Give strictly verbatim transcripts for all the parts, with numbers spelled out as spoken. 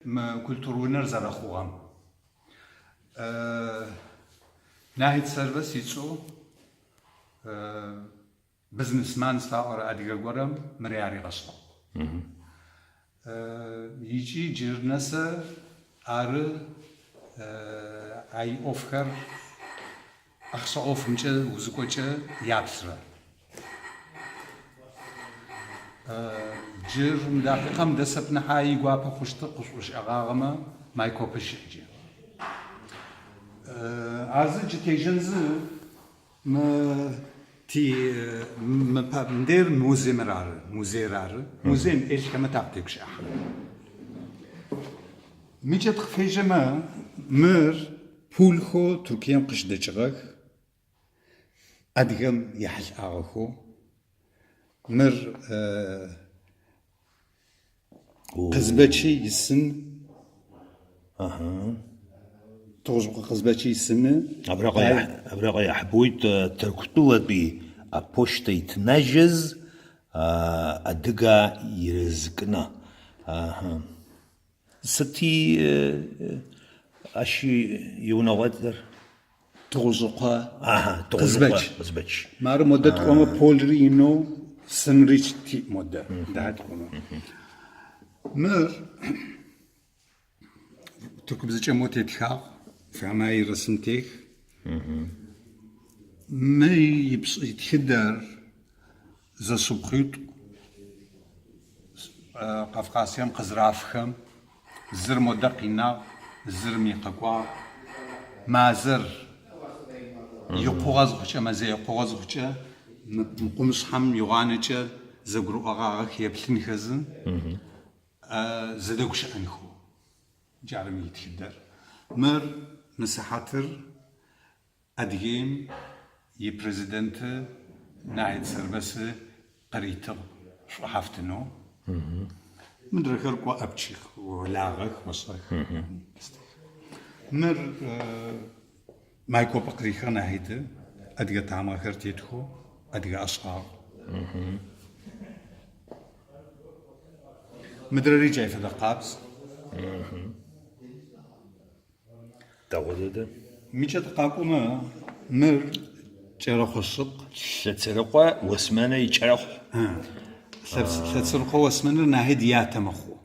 Мы культура унэр зэрэхъугъэм. Э, Нахьид Сэрбэс ицӀэу, э, бизнесмен слъагъорэ адыгэ горэм мыр аригъэшӀагъ. Э, икӀи джыр нэсэ ары, э, ай Ӏофхэр ахъщэ ӀофымкӀэ узыкӀокӀэ яплъырэ. Э, джыр мы дахьыкъэм дэсэп нахьа игуапэ хъущтыр къышӀошӀагъагъэмэ, Майкопэ щыӀэкӀэ. Э, азы джы тежэнзы мы ти-, мы па-, мыдэр музеймэр ары, музейр ары. Музейм Ӏелъхэмэ тапэ тегущыӀэхэрэр. МыкӀэ тыкъыфежьэмэ, мыр пулхэу Туркием къыщыдэкӀыгъэх. Адыгэм ехьылӀагъэхэу. Мыр, э, О. Къызбэчи исын. Аха. Тыгъужъыкъо Къызбэчи исыны. Абраҟа Ай- иаҳ-, абраҟа иаҳбоит, э, Ҭырқәтәылатәи аԥошьҭа иҭнажьыз, а, адыга ирызкны. Аха. Сыти, э, э, ащи иунагъуатэр? Тыгъужъыкъо. Аха, Тыгъужъыкъо Къызбэч. Къызбэч. Мары модэ тыкъомэ полри инэу сынри ти модэ. Дахьа тыкъомэ. Мыр тыркубзэкӀэ мо тетхагъ, фамэ ирысым тех. Мы ипш-, итхыдэр зэшыпхъуитӀу, э, Кавказскэм къызрафхэм, зыр модэ къинагъ, зыр мый къэкӀуагъ, мазэр икъугъэ зыхъукӀэ, мазэ икъугъэ зыхъукӀэ, мы-, мы къумышъхьэм игъуанэкӀэ зэгурыӀогъагъэх еплъынхэзы, э, зэдэгущыӀэнхэу. Джары мы итхыдэр. Мыр мы сыхьатыр Адыгеим ипрезиденты Нахьид Сэрбэсы къыритыгъ шӀухьафтынэу. Мыдрэ хэр кӀо апчых, олагъэх, ошӀэх. Мыр, э, Майкопэ къырихыгъ Нахьиды, адыгэ тамыгъэхэр тетхэу, адыгэ ӀэшӀагъ. Мыдрэ ри джай фэдэ къабз. Дэгъу дэдэ. МыкӀэ тыкъакӀомэ, мыр кӀэрэхъо шъыпкъ. Лъэцэрыкъо Осмэнэ икӀэрэхъу. А. Лъэц-, Лъэцэрыкъо Осмэныр Нахьид ятэ мэхъу.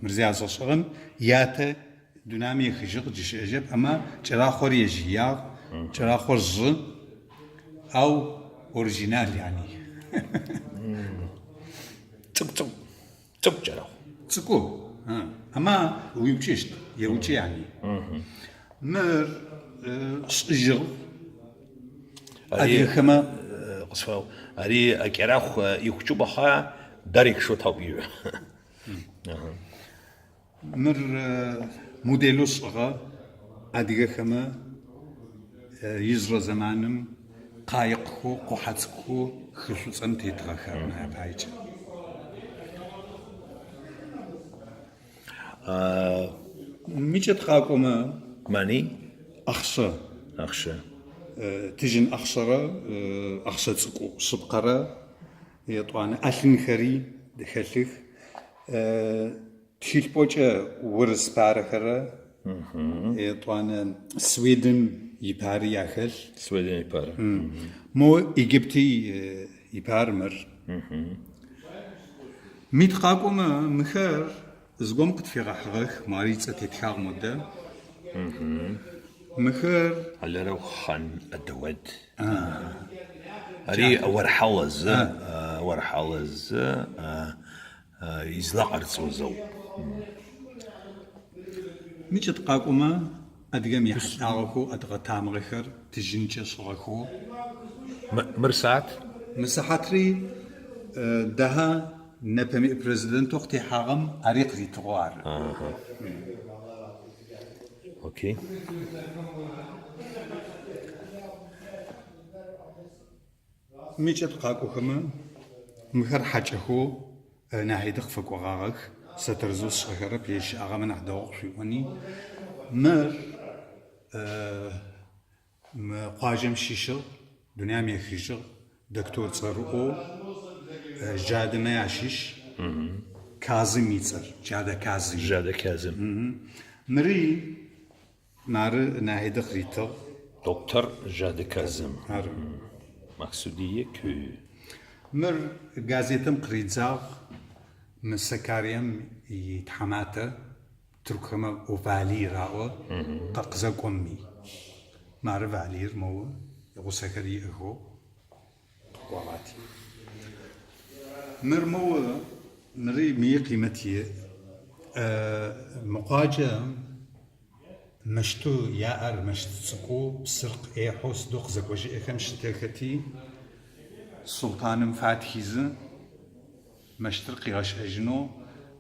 Мыр зязгъэшӀыгъэм ятэ дунаим ехыжьыгъ, джы щыӀэжьэп, ама кӀэрахъор ежьыягъ, кӀэрахъор жъы, ау оригинал, яни. ЦӀыкӀу, цӀыкӀу. ЦӀыкӀу кӀэрахъу. ЦӀыкӀу. А. Ама уиукӀыщт, еукӀы, яни. Мыр, э, шӀыжьыгъ. Ари, адыгэхэмэ, э, къысфау, ари акӀэрахъу, э, ихъукӀыпӀэха, дарик шъо тау иу. Аха. Мыр, э, моделэу шӀыгъэ адыгэхэмэ, э, ижъырэ зэманым къаикъхэу, къухьэцӀыкӀухэу хы ШӀуцӀэм тетыгъэхэр ныӀэп АйкӀэ. А, мыкӀэ тыкъакӀомэ, мани? Ахъщэ. Ахъщэ. Э, тыжьын ахъщэрэ, э, ахъщэ цӀыкӀу шъыпкъэрэ, етӀуанэ Ӏэлъынхэри хэлъых. Э, тхылъ пӀокӀэ урыс парэхэрэ, етӀуанэ Сведен ипари яхэлъ. Сведен ипар. Мо Египти, э, ипар мыр. Мый тыкъакӀомэ, мыхэр зыгом къытфигъэхьыгъэх, мары ыцӀэ тетхагъ модэ. Мыхэр Алэрэ хан Адауэд. А. Ари Уэрхьэлэзы, а, Уэрхьэлэзы, а, а, излъэкъырцӀэу зэу. МыкӀэ тыкъакӀомэ, адыгэм ехьылӀагъэхэу адыгэ тамыгъэхэр тыжьынкӀэ шӀыгъэхэу. Мы-, мыр сыхьат? Мы сыхьатри, э, дахьа нэпэмэ президентэу къытехьагъэм ари къыритыгъэу ары. Аха. Окей. МыкӀэ тыкъакӀохэмэ, мыхэр хьакӀэхэу, э, Нахьиды къыфэкӀогъагъэх, сэ тэрэзэу сшӀэхэрэп, ежь щыӀагъэмэ нахь дэгъу къышъуиӀони. Мыр, э, мы къуажэм щыщыгъ, дунаим ехыжьыгъ, доктор цӀэрыӀоу, э, джадэмэ ящыщ. Казым иҵыр, Џьада Казым. Џьада Казым. Мыры, мары Наҳиды хритыгъ. Доктор Џьада Казым. Ары. Махсудие күй. Мыр газетым хридзагъ, мы Сакарием и тхьаматэ, Туркхэмэ о Валир аӏо, къэ-, къызэкӏоми. Мары Валир моу, игъусэхэр иӏэхэу. Къуагъати. Мыр моу, мыри мыи къимэт иӏ. Э, мыкъуаджэ мыщту яӏэр, мыщт цӏыкӏу, псыр къехьэу сыдэу къызэкӏожьыӏэхэм щытэхэти, Султаным Фатхизы, Мыщтыр къигъэшӏэжьынэу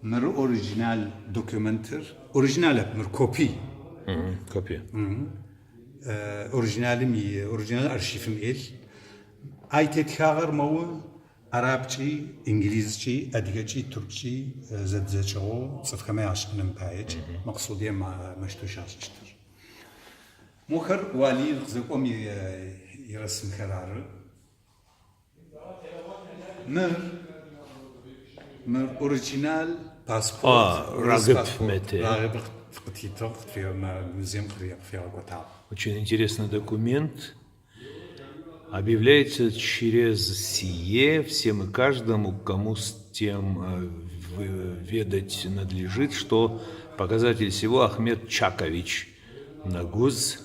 мыр оригинал документыр, оригиналэп мыр копи. Мгм, копи. Мгм. Э, оригиналым и, оригинал архивым ил. Ай тетхагъэр моу арабкӏи, инглизкӏи, адыгэкӏи, турккӏи, э, зэдзэкӏыгъэу цӏыфхэмэ яшӏыным паекӏ, мгм, Макъсудие ма-, мыщтэу щашӏыщтыр. Мохэр Валир къызэкӏом и, э, иресымхэр ары. Мыр, мыр оригинал паспорт, а, Рагыб паспорт, мете. Рагыб къытитыгъ, къытфе-, ма-, музеем къыри-, къыфегъэкӏотагъ. Очень интересный документ. Объявляется через сие всем и каждому, кому с тем, э, в-, ведать надлежит, что показатель сего Ахмед Чакович Нагуз,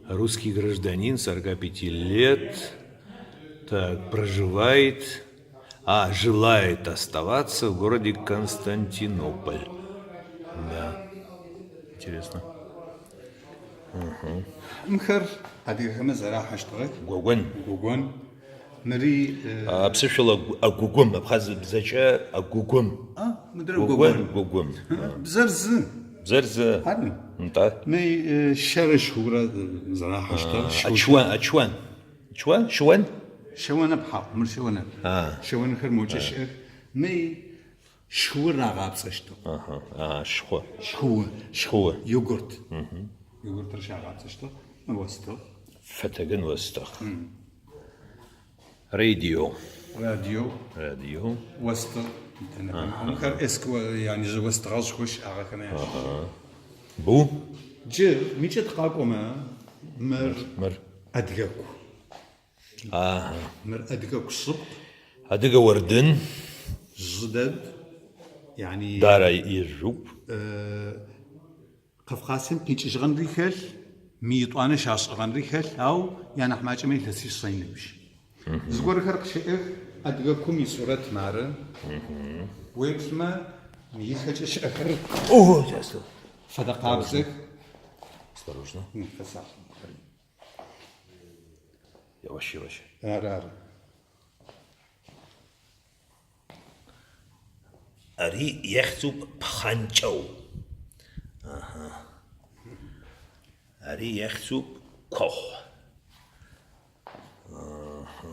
русский гражданин, сорока пяти лет, так, проживает, а, желает оставаться в городе Константинополь. Да. Интересно. Мгм. Мхэр адыгэхэмэ зэрахьэщтыгъэх. Гогон. Гогон. Мыри, э, а, аԥсышәала агу-, агогон, абхаз бзэкӏэ агогон. А, мыдрэ гогон, гогон. Гогон. Ага, а. Бзэр зы. Бзэр зы. Арын. Нтӏэ. Мый, э, щэрэ шыурэ, э, зэрахьэщтыгъ. А, шыу-, ачуан, ачуан. Чуан? Шыуан? Шыуанэп хьакъ, мыр шыуанэп. А. Шыуанхэр мокӏэ щыӏэх. Мый шыур рагъапцӏэщтыгъ. Аха. А, шхъу. Шхъуы. Шхъуы. Йогурт. Мгм. Йогуртыр щагъапцӏэщтыгъ. Остыгъ. Фэтэгын остыгъ. Мм. Радио. Радио. Радио. Остыгъ. Аха. Мхэр эск-, яни зы остыгъэ зыхъу щыӏагъэхэмэ ящыщ. Аха. Бу? Джы, мыкӏэ тыкъакӏомэ, мыр. Мыр. Адыгэку. Аха. Мыр адыгэку шъыпкъ. Адыгэ орден. Зы дэд. Яни. Дара ежьуп. Э, Кавказым къикӏыжьыгъэнри хэлъ, мы етӏуанэ щашӏыгъэнри хэлъ, ау янахь макӏэмэ илъэсищ сай ныпыщ. Мгм. Зыгорэхэр къыщыӏэх, адыгэкум исурэт мары. Мгм. Уеплъмэ, мы илъэкӏэ щыӏэхэр. О, сейчас. Фэдэ къабзэх. Осторожно. М, фэсакъ. Яуащ, яуащ. Ар, ар. Ари иахьӡуп Ԥханҷоу. Аҳа. Ари иахьӡуп Қәахә. Аҳа.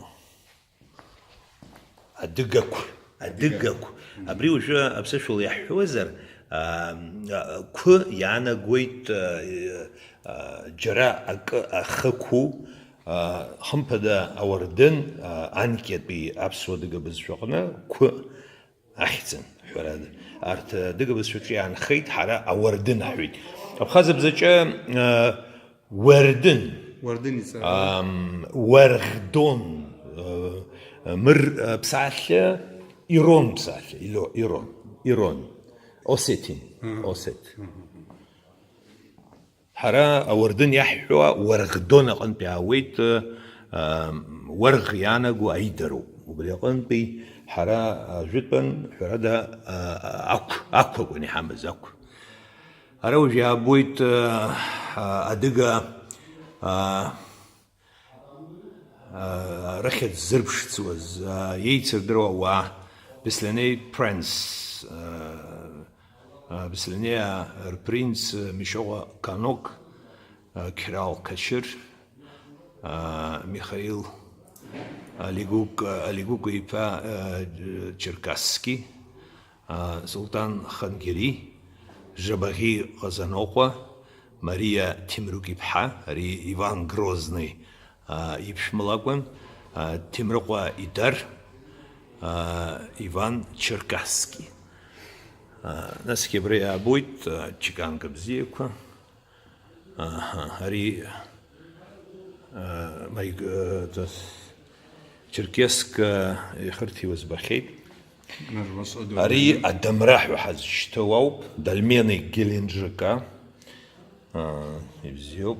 Адыгақә, адыгақә. Мгм. Абри уажәы аԥсышәала иаҳҳәозар, а, а, қәы иаанагоит, а, а, џьара акы ахықәу, а, хымԥада ауардын, а, анкьатәи аԥсуа-адыга бызшәаҟны қәы ахьӡын, ҳәарада. Арҭ адыга бызшәаҿы иаанхеит, ҳара ауардын ҳҳәеит. Абхаз абзаҿы, а, Уардын. Уардын иҵара. Ам, уаргъдон, э, мыр, э, псалъэ, ирон псалъэ, ило-, ирон, ирон. Осетин, мгм, осет. Мгм. Ҳара ауардын иаҳҳәауа уаргъдон аҟынтә иаауеит, э, ам, уаргъ иаанаго аидароуп. Убри аҟынтәи ҳара ажәытәан, ҳәарада, а, ақә, ақә акәын иҳамаз, ақә. Ара уажә иаабоит, а, а, адыга, а, а, рыхьӡ зырԥшӡуаз, а, еицырдыруа ауаа, Бесланеи Принц, а, а, Бесланеи, а, рпринц, а, Мишьоҟа Канок, а, Қьрал Качыр, а, Михаил Алигук, Алигук иԥа, а, Черкасски, а, Султан Хангери, Жабаӷьи Ҟазаноҟәа, Мариа Ҭемрык иԥҳа, ари Иван Грозный, а, иԥшәма лакәын, а, Ҭемрыҟәа Идар, а, Иван Черкасски. Насгьы абра иаабоит, а, чеканка бзиақәа. Аҳа, ари, а, маиг-, а, тас-, Черкесск, а, ихырҭиуа збахьеит. Ари адамра ҳәа ҳазшьҭоу ауп, Дольмене Геленджика. А, ибзиоуп.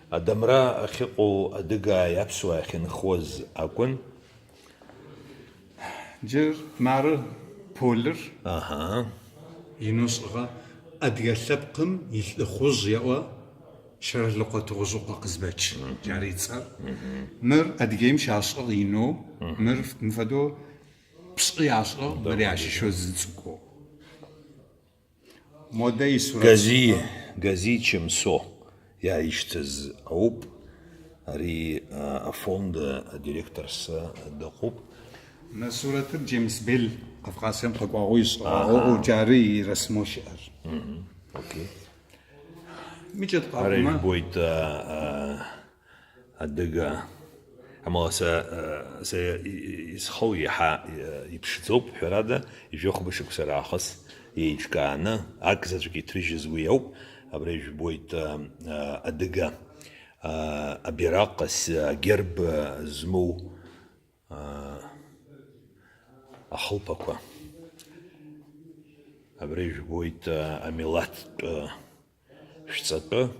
Адамра ахьыҟоу адыгааи аԥсуааи ахьынхоз акәын. Џьыр Мары Полыр. Аҳа. Инусҟа адгьа лъэпкъым илъыхъужъ еӀо Шьарыхьлыкъо Тыгъужъыкъо Къызбэч. Мгм. Џьар ыцӀэр. Мгм. Мыр адыгеим щашӀыгъ ино, мгм, мыр мыфэдэу пшӀы яшӀыгъ, мыр ящыщэу зы цӀыкӀоу. Модэ исурэт. Гази, Гази Чемсо иаишьҭыз ауп. Ари, а, афонд адиректор сэ дыҟоуп. Мы сурэтыр Джеймс Белл, Кавказым къэкӀуагъэу ишӀыгъагъэу, аха, джары иресмэу щыӀэр. Мгм. Окей. МыкӀэ тыкъакӀомэ. Ара ижәбоит, а, а, адыга. Амала сэ, э, сэ и-, и-, исхоу иаҳа, э, иԥшӡоуп, ҳәарада, ижәохәба шықәса раахыс еиҿкааны, ак заҵәык иҭрыжьыз уи ауп. Абра ижәбоит, э, э, адыга, э, абираҟ, ас-, агерб, э, змоу, э, ахылԥақәа. Абра ижәбоит, э, амилаҭтә, э, шәҵатәы,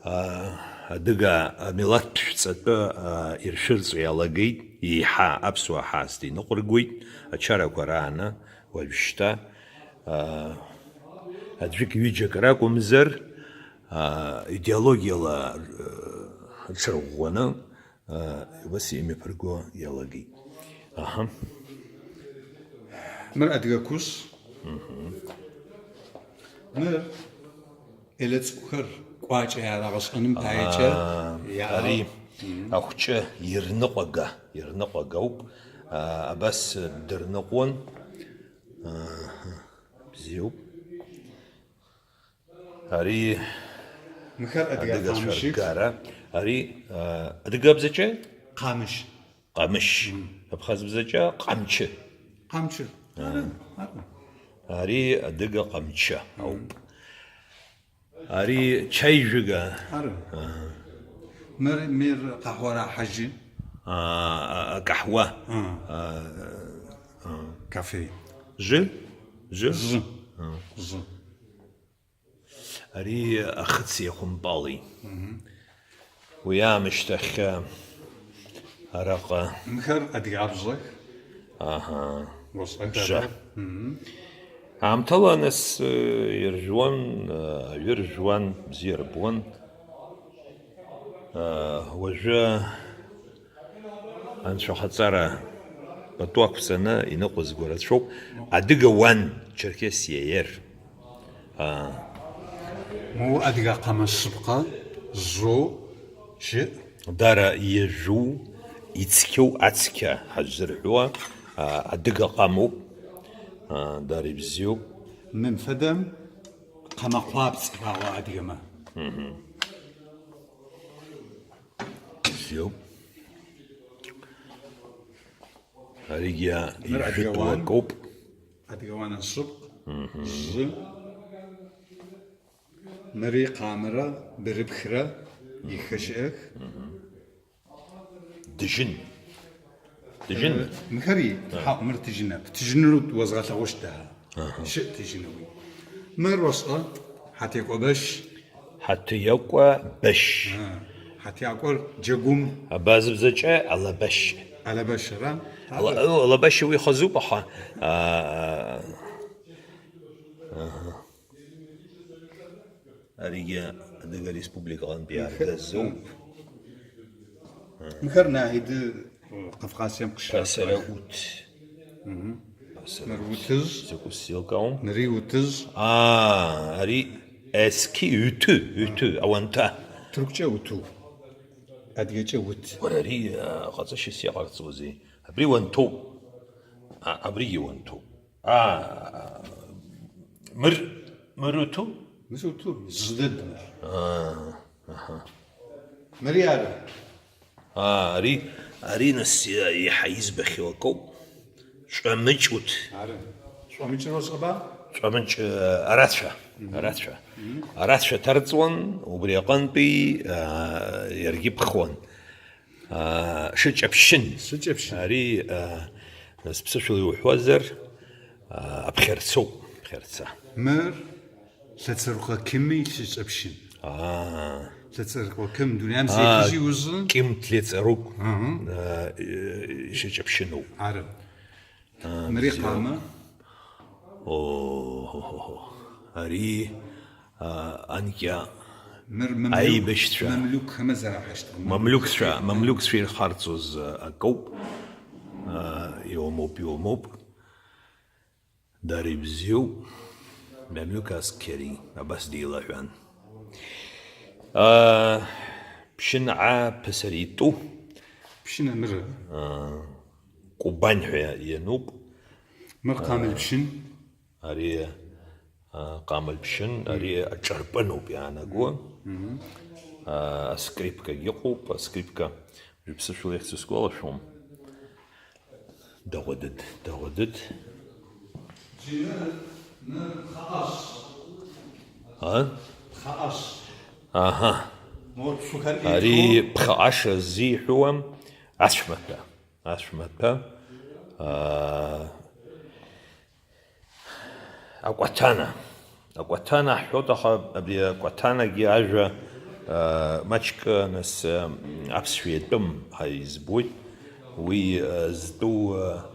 аа, адыга амилаҭтә шәҵатәы, аа, иршәырҵо иалагеит, еиҳа аԥсуаа ҳаасҭа иныҟәыргоит, ачарақәа рааны уажәшьҭа, аа, аӡәык-ҩыџьак ракәымзар, аа, идеологиала, р-, рҽырӷәӷәаны, аа, убас имҩаԥырго иалагеит. Аҳа. Мыр адыгэ кәыс. Мгм. Мыр елэцкухэр квача ярагъэшӏэным паекӏэ. Аа, яӏагъ. Ари, мгм, ахъчӏэ ирныгъага, ирныгъагауп. Аа, абас дырныгъон. Аха. Бзиоуп. Ари мыхэр адыгэ адыгэцәа къамышьы. Ргара. Ари, а, адыгабзаҿы? Къамышь. Къамышь. Мм. Абхазбзаҿы? Къамчы. Къамчы. А. Ары, ары. Ари адыгэ къамчы ауп. Ари чаи жыга. Ары. А. Мыр, мыр къахьуэра хьэжы. А, а, а, къахьуэ. А. А, а. Кафе. Жы? Жы? Жы. А. Жы. Ари ахыци ахәымпали. Мгм. Уи аамышьҭахь араҟа. Мхэр адыгабзак. Аҳа. Ус бжа. Мгм. Аамҭала нас, э, иржәуан, э, аҩы ржәуан, бзиа рбуан. Э, уажәы анцәахаҵара пату ақәҵаны иныҟәызго рацәоуп. Адыга уан, Черкесиа ер. Аа. Моу адыга къамыс шъыпкъэ зу щыӀ. Дара ежәу, ицқьоу ацқьа ҳаззырҳәуа, аа, адыга ҟамоуп. Аа, дара ибзиоуп. Мым фэдэм къамэ къуапцӀ фагъо адыгэмэ. Мгм. Бзиоуп. Аригьы мыр ижәытәу адыгауан, акоуп. Адыгауан ашъыпкъ, мгм, жъы, мыри къамыра, бырыпхра, мгм, ихэшӀэх. Мгм. Дыжьын. Дыжьын? Э, мыхэри, а, хьакъ мыр тыжьынэп. Тыжьыныр уэзгъэлъэгъущт дэ. Аха. Щыӏ тыжьынэуи. Мыр ошӏэ, Хьэтекӏо бэщ. Хьэтекӏо бэщ. А, Хьэтекӏор джэгум. Абазыбзэкӏэ алэбэщ. Алэбэщ, ара? Ала-, алэбэщ уи хъазупӏ, аха. А, а, аха. Аригьы Адыгэ Республикаҟынтәи аргазоуп. Мхэр Наиды Кавказием къыщыхьэхэрэ. Пасэрэ ут. Мгм. Пасэрэ ут. Мыр утыз. Закъус зелкаум. Мыри утыз. А, ари ески уту, уту, ауанта. Тыркукӏэ уту. Адыгэкӏэ ут. Уара ари, а, къэцӏэщыс иаҟарҵозеи? Абри уанҭоуп. А, абригьы уанҭоуп. А, мыр, мыр уту? Мыр уту, зы дэд мыр. А, аха. Мыри ары. А, ари, ари нас иа-, иаҳа избахьоу акоуп. Шәамыҷ ут. Ары. Шәамыҷ розҟаба? Ҵәамыч, э, арацәа, арацәа. Арацәа ҭарҵуан, убри аҟынтәи, э, иаргьы ԥхуан. Э, шыҷаԥшьын. Шыҷаԥшьын. Ари, э, сыԥсышәала иуҳәозар, э, аԥхьарцоуп, аԥхьарца. Мыр, лыҵаркәа қьыми шыҷаԥшьын. Аа. Лыҵаркәа қьым, дуниам Аа, зеиԥши узын? Кьым длеҵарук, Аҳа. Э, э, шыҷаԥшьыноуп. Ара. Мри бзиоуп. Ҟама? Оо, ари, а, анкьа Мыр мамлюк, аибашьцәа. Мамлюк хамазар ҳашьҭ-, Мамлюкцәа, мамлюкцәа ирхарҵоз, а, акоуп. А, иумоуп, иумоуп. Дара ибзиоуп. Мамлюк аскьари, абас деилаҳәан. А, ԥшьынаа ԥысыр итәу. Ԥшьына мыры. А, Кубань ҳәа иануп. Мыр ҟамль ԥшьын. Ари, а, ҟамль ԥшьын, ари аҿарпыноуп иаанаго. Мгм. А, аскрипкагьы ыҟоуп, аскрипка, уажә ԥсышәала ихьӡ сгәалашәом. Даӷәадыд, даӷәадыд. А? Аҳа. Ари ԥхаҟаша ззиҳәуа ацәмаҭәа. Ацәмаҭәа, аа, акәаҭана. Акәаҭана ҳҳәоит, аха абри акәаҭанагьы ажәа, аа, маҷк нас, аа, аԥсшәа иатәым ҳәа избоит. Уи, аа, зтәу, аа,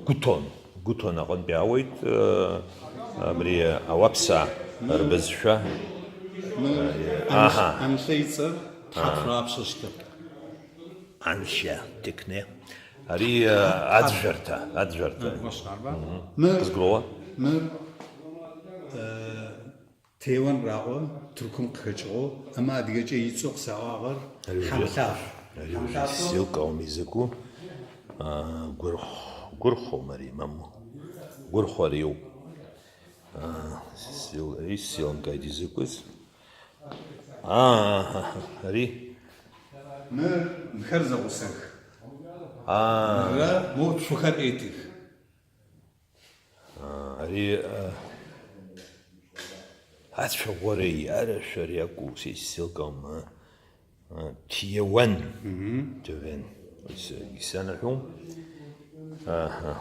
гәыҭон, гәыҭон аҟынтә иаауеит, аа, абри ауаԥсаа рбызшәа. Аҳа. Анхеиҵар, ҭҳаҭра аԥсышҭа. Аншьа, текне. Ари, э, аӡәӡәарҭа, аӡәӡәарҭа. Э, уашарба? Мгм. Мыр, Кызгроуа? Мыр, э, Ҭеуан раҟа, Ҭырқәын қыҷ ыҟоуп, ама адыгэҷа иҵоуп саҟаҟар, Ари уже, ҳамҭас. Ари уже ссылка ауми изакәу? А, гәырх-, гәырхом ари, маму. Гәырхо ари иоуп. А, ссыл-, ари ссылкаит изакәыз? Аа, ари. Мыр, мхэр зэгъусэх. Аа. Мыррэ, мо цухэр этых. Аа, ари, аа, ацәаӷәареи арашәареи акәу, са исзеилкаауам, аа. Тиуан. Мгм. Тиуан. Ис-, исанаҳәом. Аҳа.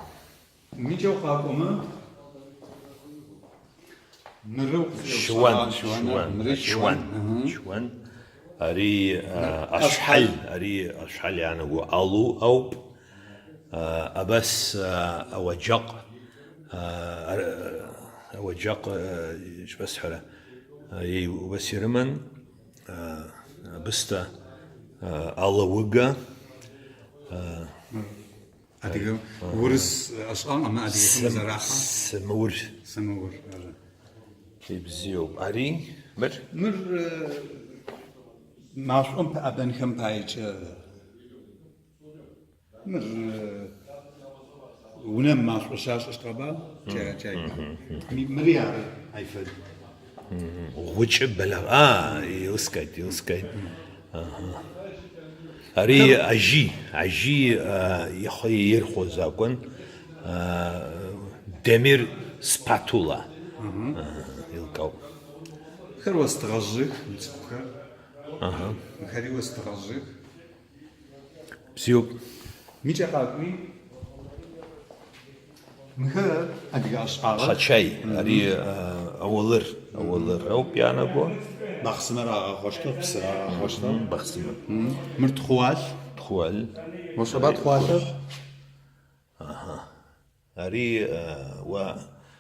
Миҷа уҟакәама? Мыры уҟ-, Шьуан, уҟ-, шьуан, шьуан, мыры шьуан, шьуан. Мгм. Шьуан. Ари, а, Ашҳал. Ашҳал, ари ашҳал иаанаго алу ауп. А, абас, а, ауаџьаҟ, а, ар-, ауаџьаҟ, а, ишԥасҳәара, а, еи-, убас ирыман, а, абысҭа, а, алауыга, а, Адыгэ, Аҳа. Урыс, э, ашҟа ҟама адыгэ Сым-, хымзар аха? Сымур. Сымур, ара. Ибзиоуп. Ари, мыр? Мыр, э, машәҟәы мп-, абанхьымԥааиҿы. Мыр, э, унэм машәҟәы шашыш ҟаба? Ҷа-, ҷаиба. Мгм, мгм. Ми-, мыри ары, айфэд. Мгм. Гъучӏы бэлэгъ-, а, еилыскааит, еилыскааит. Аҳа. Ари ажьи, ажьи, а, ихы ирхәоз акәын, а, Демир спатула. Мгм. Аҳа, еилкаауп. Хыр уасҭӷажжых, мцхәхар. Аҳа. Хыр уасҭӷажжых. Бзиоуп. Миҷа къакуи? Мхы адыгэ ашҟала? Хачаи, мгм, ари, а, ауалыр, ауалыр ауп иаанаго. Бахсымыр аахәашьҭа, ԥсыр аахәашьҭа. Мгм, Бахсымыр. Мгм. Мыр Тхуал? Тхуал. Уашаба Ари Тхуалыр? Аҳа. Ари, а, уа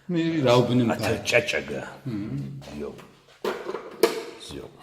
Ми раубыным пай. Аҭырҷаҷага. Мгм. Бзиоуп. Бзиоуп.